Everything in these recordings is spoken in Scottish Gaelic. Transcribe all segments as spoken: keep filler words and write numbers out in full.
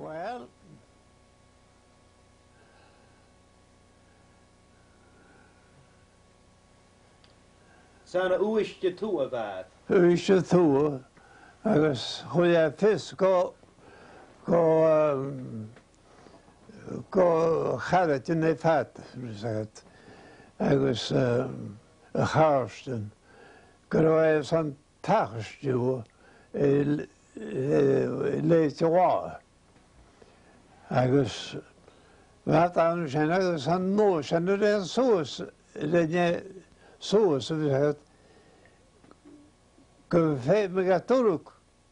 Well, 's ann à Uibhist a Tuath a bha iad. Uibhist a Tuath, agus chuir e fios gu, gu, um, gu charaidean air fad, agus, um, a chàirdean, gun robh e airson tachairt riutha, eh, eh, leithid a bha. Agus bha iad an sin, agus an uair sin a rinn e suas, rinn e suas a bhith gu feum iad tuilleadh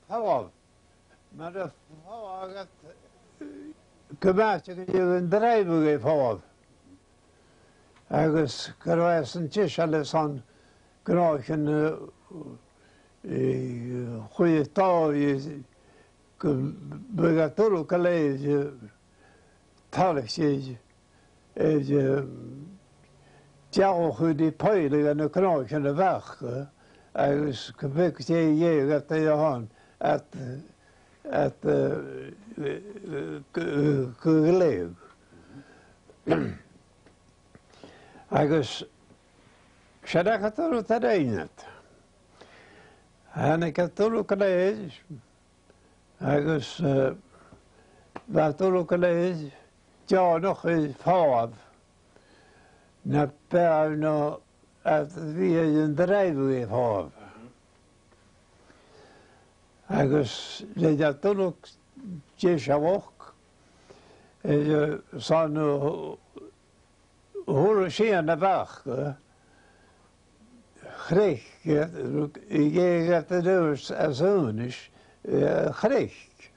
falbh. Mar a falbh iad, gu math, gu dè an dràibheadh e falbh. Agus gun robh e san deiseil airson gnothaichean, eh, eh, a chur an dòigh, eh, gum biodh iad uile gu lèir, eh, toilichte, eh, eh, dealachadh ri poidhle de na gnothaichean a bh' aca, agus gum biodh dè dhèanadh iad air a shon, iad, iad, eh, eh, gu, gu lèir. Agus sin agad an rud a rinn iad. Thàinig iad tuilleadh gu lèir, agus, eh, bha tuilleadh gu lèir deònach air falbh, na b' fheàrr no iad a bhith air an dràibheadh air falbh. Agus rinn iad tuilleadh deisealachd, eh, son, eh, a h-uile sìon a bh' aca, eh, chreach, eh, a dh'èirich iad air adhart às aonais, eh, chreach.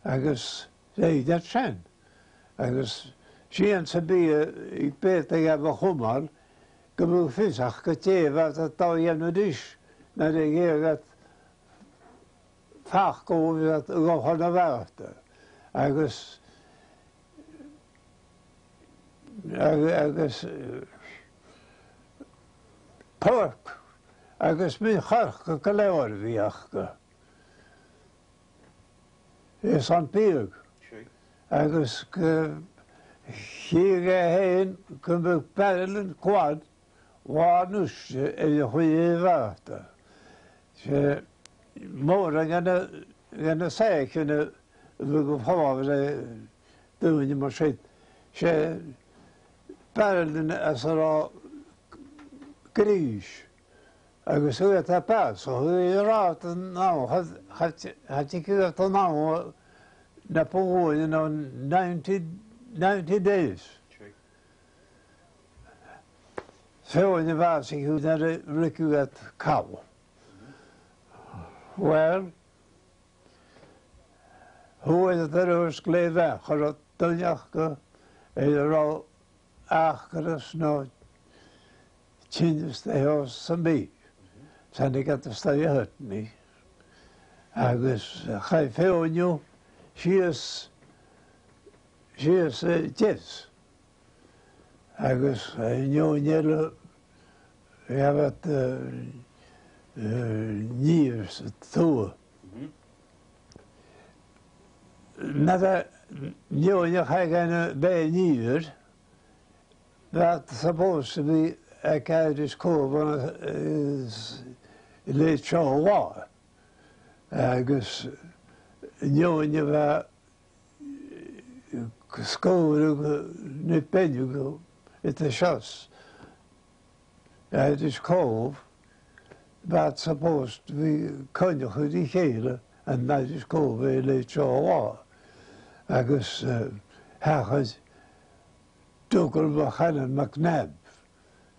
Agus rinn iad sin. Agus sìon sam bith, eh, a b' fheudar dhaibh a chumail, gum biodh fios aca gu dè bha iad a' dol a dhèanamh ris, nuair a dh'èirich iad facal a bhith a' dol chun a' bhàta. Agus, ag-, agus, eh, porc agus min-choirce gu leòr a bhith aca. Airson biadh. Agus gu, chitheadh e fhèin gum biodh baraillean glan làn-uisge air a chur air a' bhàta. 'S e mòran de na, de na soithichean a bhiodh a' falbh le daoine mar sin. 'S e baraillean às an robh grease. Agus thug iad am bàs, thug iad an àm, cha, cha, cha tigeadh iad an àm na bu mhotha no ninety, ninety days. Feadhainn a bhàsaich nuair a ruigeadh iad call. Well, fhuair iad an uair sin glè mhath, cha robh duine aca air an robh acras no tinneas de sheòrsa sam bith. Thàinig iad a-staigh a Sydney. Agus chaidh feadhainn dhiubh sìos, sìos, eh, Deas. Agus, eh, an fheadhainn eile, ghabh iad, eh, eh, an iar sa tuath. Nuair a, an fheadhainn a chaidh dhan a' bheinn iar, bha iad supposed to be aig Irish Cove ann an, eh, s-, leth-seachdain. Agus an fheadhainn a bha sgòrach na beinne aca eadar seachd, Irish Cove, bha iad supposed to be coinneachadh ri chèile ann an Irish Cove air leth-seachdain. Agus, eh, thachair Dugald MacAnnain MacNab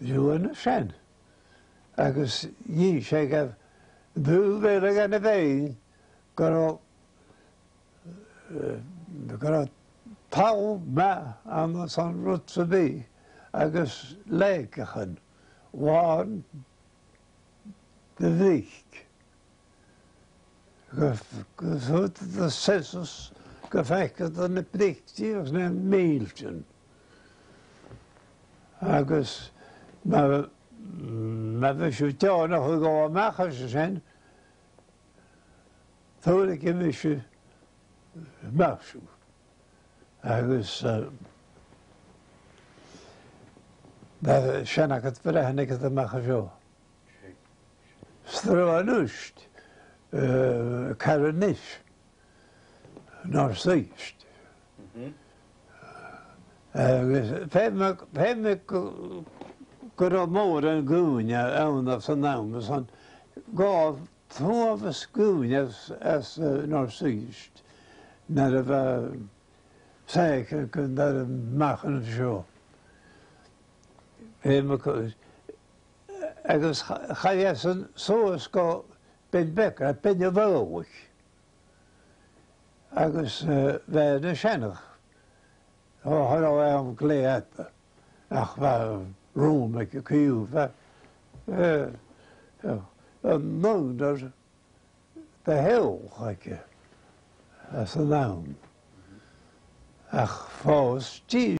riutha an sin. Agus dh'inns e gu bheil dùil aige dhan a' bheinn gu robh, eh, gu robh talamh math ann airson rud sam bith agus lèigeachan làn de bhric. Gu, gu faodadh tu seasamh, gu faiceadh tu na bric agus na mìltean. Agus ma, ma bhiodh sibh deònach a dhol a-mach às a sin, thubhairidh mise a-mach sibh. Agus, eh, bha sin agad, bha sin agad a-mach à seo. Sruth an Uist, eh, Carrignish, North East. Mhm. Agus feumaidh, feumaidh gu, gu robh mòran dhaoine ann às an àm, 's ann gu robh uabhas dhaoine às, às, eh, North East, nuair a bha saighdean gun dar a-mach an seo. Feumaidh gu, agus cha, chaidh iadsan suas gu Beinn Beag, Beinn a' Bhàigh. Agus, eh, bha na seanach, o, cha robh e ann glè fhada, ach bha rùm aige co-dhiù, bha, eh, eh, an aonar, bha eòlach aige às an àm. Ach phòs, dè